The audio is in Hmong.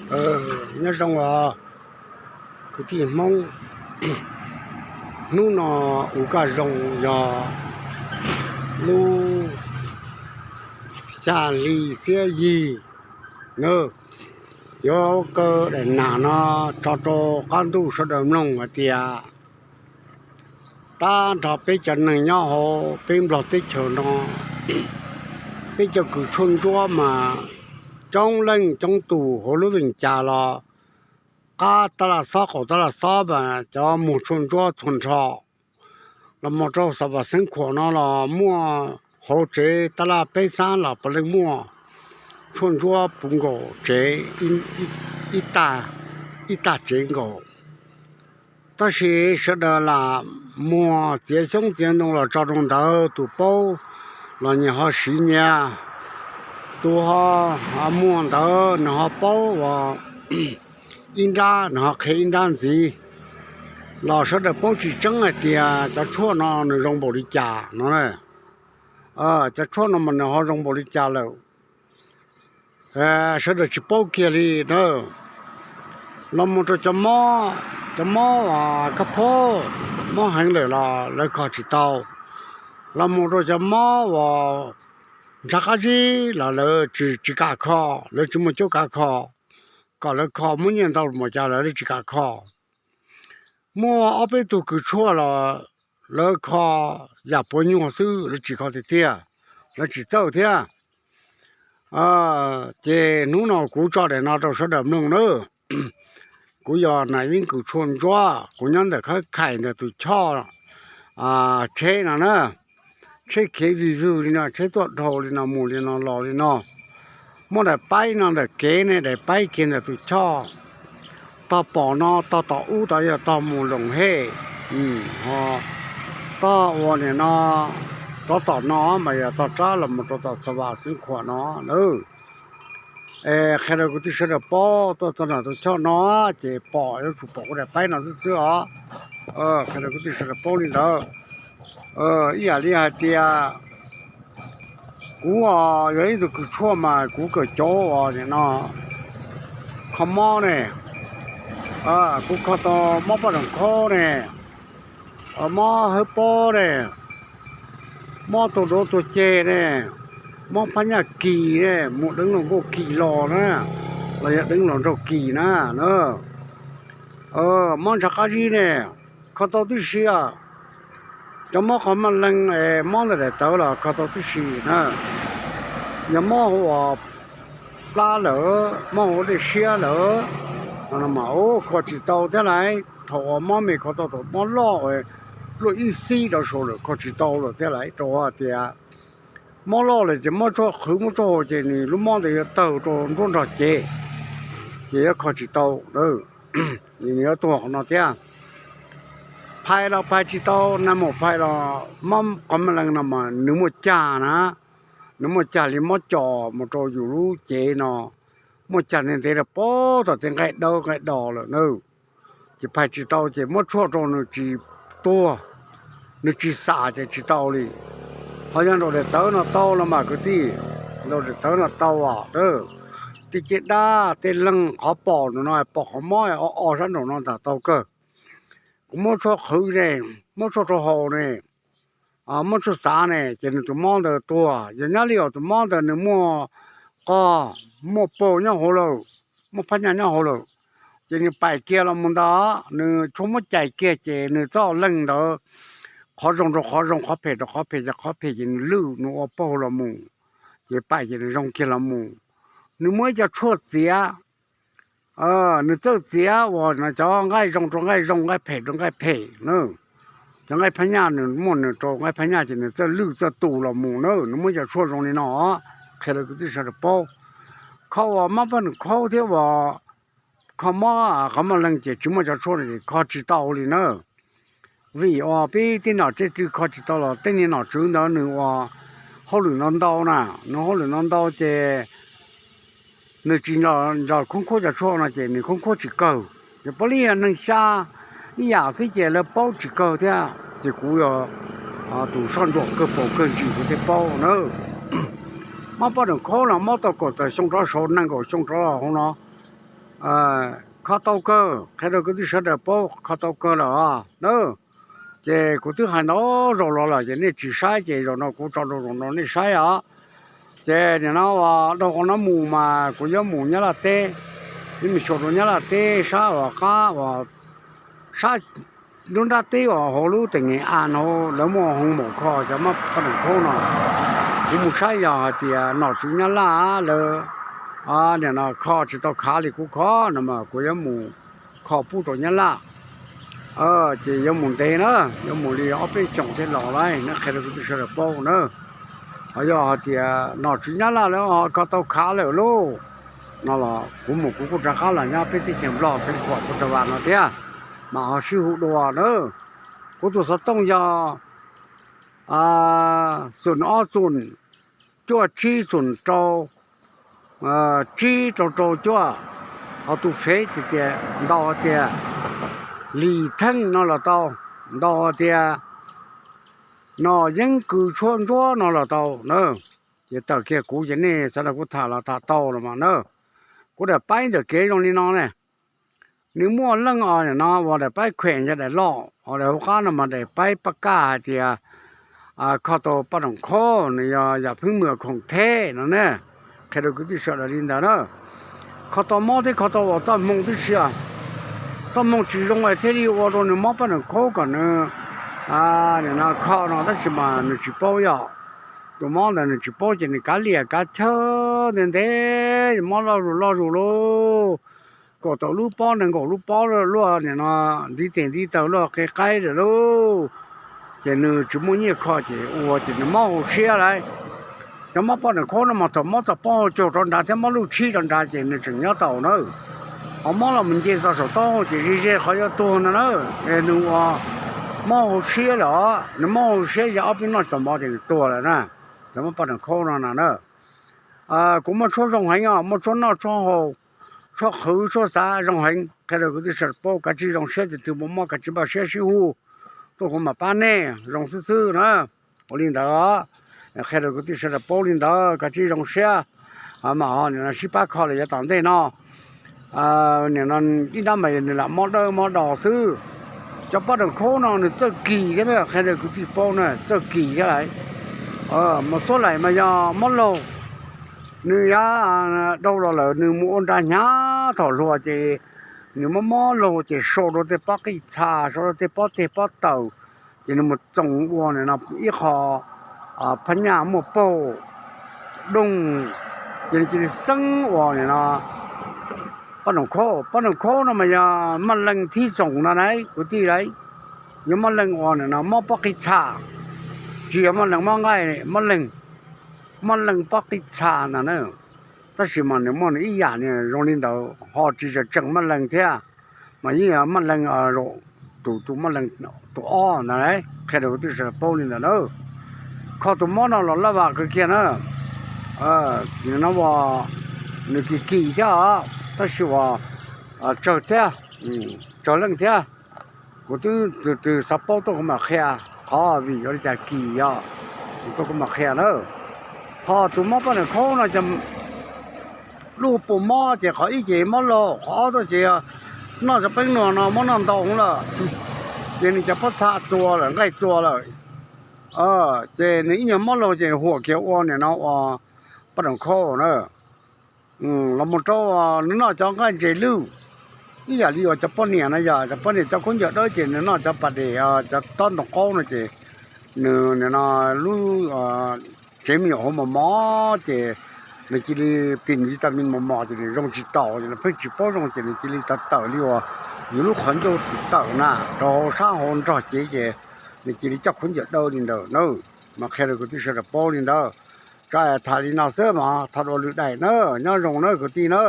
Nyob zoo os kwv tij Hmoob, hnub no ua koj zoo yog lub xya hli xiab yig na, yuav kaw daim nam no tso rau qab ntuj sawv daws mloog hais tias tab nrho peb cov neeg nyob hauv peb Nplog teb chaws no, peb cov kws tshuaj ntsuab mas coob leej coob tus hauv lub veej cas los qab tab laj xob qaum tab laj xob mas cov muag tshuaj ntsuab txhua nrho. Los mus rau Xav Vam Xeeb Khuam no los muaj hauv tsev tab laj peb xab los puav leej muaj tshuaj ntsuab puv nkaus tsev, ib tag tsev nkaus. Tab sis sawv daws lam muag txiav xyoob txiav ntoo los tso rau ntawd, tus paub los nyias ho siv nyias, tus ho muag ntawd nws ho paub ua ib nrab, nws ho qhia ib nrab ntxiv, los sawv daws paub tsis tseeb hais tias cov tshuaj no nws zoo npaum li cas no. Cov tshuaj no mas nws ho zoo npaum li cas lawm, sawv daws tsis paub kiag li na. Los mus rau cov mob, cov mob uas kab phob, mob heev lawm los lawv kho tsis tau. Los mus rau cov mob uas ntshav qab zib los lawv tsis kam kho, lawv tsis muaj cuab kav kho, kom lawv kho muab nyiaj ntau mus cas los lawv tsis kam kho. Muaj ob peb tug kws tshuaj los lawv kho yam puav nyuag xwb, lawv tsis kho tiag tiag, lawv tsis txawj thiab. Ces hnub no kuv tso daim no rau sawv daws mloog na. Kuv yog Nam Yeeb kws tshuaj ntsuab, kuv nyob ntawm Khab Khaim ntawm tus choj tsheb no na. Tsheb khiav vij vwg li no, tsheb tuaj dhau li no, mus li no los li no. Muaj daim paib no ntawm kev ne, daim paib kiag ntawm tus choj. Tog pom no tog tom ub tod yog tog mus Loos Hej, tog ua nim no rov tom no mas yog tog rov los mus rau tom Xav Vam Xeeb Khuam no na. Es qhia rau kwv tij sawv daws paub, tuaj txog nram tus choj no ces pom, yuav tsum pom kuv daim paib no xwb xwb os. Qhia rau kwv tij sawv daws paub li ntawd. Ib yam li hais tias kuv yog ib tug kws tshuaj mas kuv kawm cauv uas nim no kho mob ne, kuv kho tau mob poj room khaub ne, mob hawb pob ne, mob tuag duav tuag ceg ne, mob phab nyaj kis ne, mus deev hluas nkauj kis los na, los yog deev hluas nraug kis na, mob ntshav qab zib ne, kho tau tib si. Cov mob qhov maj leej es mob ntawm daim tawv los kho tau tib si na. Yog mob hauv plab lawm, mob hauv dej siab lawm, no mas kho tsis tau thiab lauj. Thaum uas mob me kho tau, thaum mob loj luaj ib xib rov saud lawm kho tsis tau lawm thiab lauj, rau qhov tias mob loj lawm ces mob tshuaj qhwv mob tshuaj haus ces nws lub mob ntawd yuav tawg rau nruab nrog cev, ces yuav kho tsis tau. Nws yuav tuag qhov no thiab. Phais los phais tsis tau, nag mus phais los mob qhov maj leej no mas nws muaj cag na, nws muaj cag li mob co mus rau yus lub cev no, muaj cag ntev ntev rau puag tom tej nqaij dawb nqaij do lawm na. Ces phais tsis tau ces muab tshuaj rau nws tsis tuag, nws tsis xam ces tsis tau li. Ho yog nraum daim tawv no tau los mas kwv tij, nraum daim tawv no tau os. Tej caj dab tej leeg qhov pom nraum no pom qhov mob o o sab nraum no ntag tau kawg. Kuv muab tshuaj qhwv ne, muab tshuaj rau haus ne, muab tshuaj xav ne ces nws tus mob ntawd tuag. Yog nyob li os tus mob ntawd nws muaj qog, muaj paug nyob hauv lawm, muaj phab nyaj nyob hauv lawm, ces nws pais kiag los mus ntawd, nws tshuaj muab cais kiag ces nws txoj leeg ntawd qhov zoo rau qhov zoo, qhov phem rau qhov phem, ces qhov phem ces nws lwj nws ua paug los mus, ces pais ces nws zoo kiag los mus. Nws muaj ib co tshuaj txiav, nws txawj txiav uas no cov nqaij zoo rau nqaij zoo, nqaij phem rau nqaij phem na. Cov nqaij phab nyaj nws muaj nws rau nqaij phab nyaj ces nws txawj lwj txawj tu los mus na. Nws muaj cov tshuaj zoo li no, qhia rau kwv tij sawv daws paub. Kho uas mob poj niam khaub thiab uas kho mob qhov muaj leej ces tsis muaj cov tshuaj no ces kho tsis tau li na. Vim uas peb tej nom tswv kho tsis tau los tej niag nom tswv ntawd nws ua hauj lwm ntau ntau na, nws hauj lwm ntau ntau ces nws tsis nco khoob khuab cov tshuaj no ces nws khoob khuab tsis kawg. Ces puav leej yog neeg xya ib yam xwb ces lawv paub tsis kawg thiab. Ces kuv yog tus soj ntsuam kawg paus kawg ntsis kuv thiaj paub na. Mob poj niam khaub no mob tau kaum tawm xyoo rov saud, nees nkaum xyoo rov hauv no, kho tau kawg, qhia rau kwv tij sawv daws paub kho tau kawg lawm os na. Ces kuv twb hais ntau zaus los lawm ces nej tsis saib ces zaum no kuv tso rau zaum no nej saib os. Ces nim no uas dhau qhov no mus mas kuv yuav mus Nyab Laj teb, yuav mus xyuas rau Nyab Laj teb sab uas qab uas sab nruab nrab teb uas hauv lub teem Nyem As no lawv muaj hoo maum kho cov mab paj neem khaub no. Kuv mus saib yog hais tias nom tswv Nyab Laj lawv nim no kho tsis tau khav li kuv kho no mas kuv yuav mus kho pub rau Nyab Laj. Ces yuav mus ntev na, yuav mus li ob peb xyoos thiaj los lawm na, qhia rau kwv tij sawv daws paub na. Ho yog hais tias nom tswv Nyab Laj lawv ho kho tau khav lawm lauj no los kuv mus kuv kuj rov qab los nyob peb teb chaws Nplog xeev Khuam Phu Xa Vas no thiab, mas ho sib hu dua na. Kuv tus xov tooj yog xoom ob xoom cuaj tsib xoom rau tsib rau rau cuaj. Ho tus fev ces tias ntaus tias Lis Theej no los tau, ntaus tias Nom Yeeb Kws Tshuaj Ntsuab no los tau na. Ces tawm kiag kuv ces nej sawv daws kuj tham los tham tau los mas na. Kuv daim paib ntawm kev zoo li no ne, nws muaj leej os nim no uas daim paib khuem yog daim loj os, daim hauv qab no mas daim paib paj kaj hais tias kho tau paj neem khaub nws yog yam phwb mwam khoom theb no ne. Qhia rau kwv tij sawv daws li ntawd na. Kho tau mob thiab kho tau uas txoj hmoo tib si, txoj hmoo tsis zoo es thiaj li ua rau nws mob paj neem khaub kom nws nim no kho no tab sis mas nws tsis paub yog tus mob ntawd nws tsis paub ces nws kav liam kav chawb ntev ntev mob loj zus loj zus lauj, kaum tawm lub pob nees nkaum lub pob luaj nim no ntiv tes ntiv taw luaj qe qaib lawm lauj. Ces nws tsis muaj nyiaj kho ces ua ces nws mob hauv siab lauj. Cov mob poj niam khaub no mas thaum mob txog pob hauv caug rov nrad thiab mob lub tshib rov nrad ces nws tseem nyob tau na. Ho mob los mus nce txog saum taub hau ces ze ze qhov yuav tuag no na. Es nws ua mob hauv siab lawm, nws mob hauv siab yog ob peb noj txos mov ces nws tuag lawm na. Cov mob poj niam khaub no na na. Kuv muaj tshuaj zoo heev os, muaj tshuaj noj tshuaj haus, tshuaj qhwv tshuaj xav zoo heev, qhia rau kwv tij sawv daws paub. Kav tsij zoo siab, tus twg muaj mob kav tsij npaj siab sib hu tuaj kuv mam pab nej zoo xwb xwb na. Ua li ntawd, qhia rau kwv tij sawv daws paub li ntawd, kav tsij zoo siab. Mas ho nim no sib pab kho los yav tom ntej no, nim no ib nrab mas nws lam mob dawb mob do xwb. Cov poj niam khaub no nws txawj kis thiab na, qhia rau kwv tij paub na, txawj kis thiab lawm. Mas xuab laim mas yog mob laug, nws yav dhau los lawm nws mus ua nra hnyav thaum hluas ces nws mob mob laug ces sau rau tej pob qij txha, sau rau tej pob teg pob taws, ces nws mus txoos ua nim no ib qho phab nyaj muaj paug doog, ces nws cia li xeeb ua nim no poj niam khaub. Poj niam khaub no mas yog maj leej thib xoom no na kwv tij lauj. Yog maj leej ua nim no mob pob qij txha, tsis yog maj leej mob nqaij, maj leej, maj leej pob qij txha ntag na. Tab sis mas nws muaj nws ib yam nws zoo li ntawd ho tsis tseem tseem maj leej thiab, mas yeej yog maj leej, tus tus maj leej tus ob ntag, qhia rau kwv tij sawv daws paub li ntawd na. Kho tus mob no los laj vam kawg kiag na. Nim no uas nws kis kis thiab os, tab sis uas tsawg thiab, tsawg leej thiab. Kuv twb tus twg xav paub tuaj kuv mam qhia, qhov vim yuav li cas kis yog, kuv tuaj kuv mam qhia na. Ho tus mob poj niam khaub no ces lub puas mob ces qhov ib ces mob laug, qhov ob tuaj ces noj cov peeb nuag no muab noj ntau lawm, ces nws cov pob txha txua lawm, nqaij txua lawm. Ces nws ib nyuag mob laug ces huam kiag ua nim no ua poj niam khaub na. Los mus rau nws noj cov nqaij ntses lwj, ib yam li uas cov poj niam no yog cov poj niam cov khaub ncaws dawb ces nws noj cov pas des, cov tob ntoo qaub no ces nws nim no lub tsev me nyuam hauv mos mos ces nws cia li pis vitamin mos mos ces nws zoo tsis taus ces nws pheej tsis paub zoo ces nws cia li tawm tawm li uas yus lub qhov ncauj tawm na, rau hauv sab hauv nrog cev ces nws cia li coj khaub ncaws dawb li ntawd na. Mas qhia rau kwv tij sawv daws paub li ntawd. Tso tham li no xwb mas thov dua lwm daim na, nyob zoo na kwv tij na.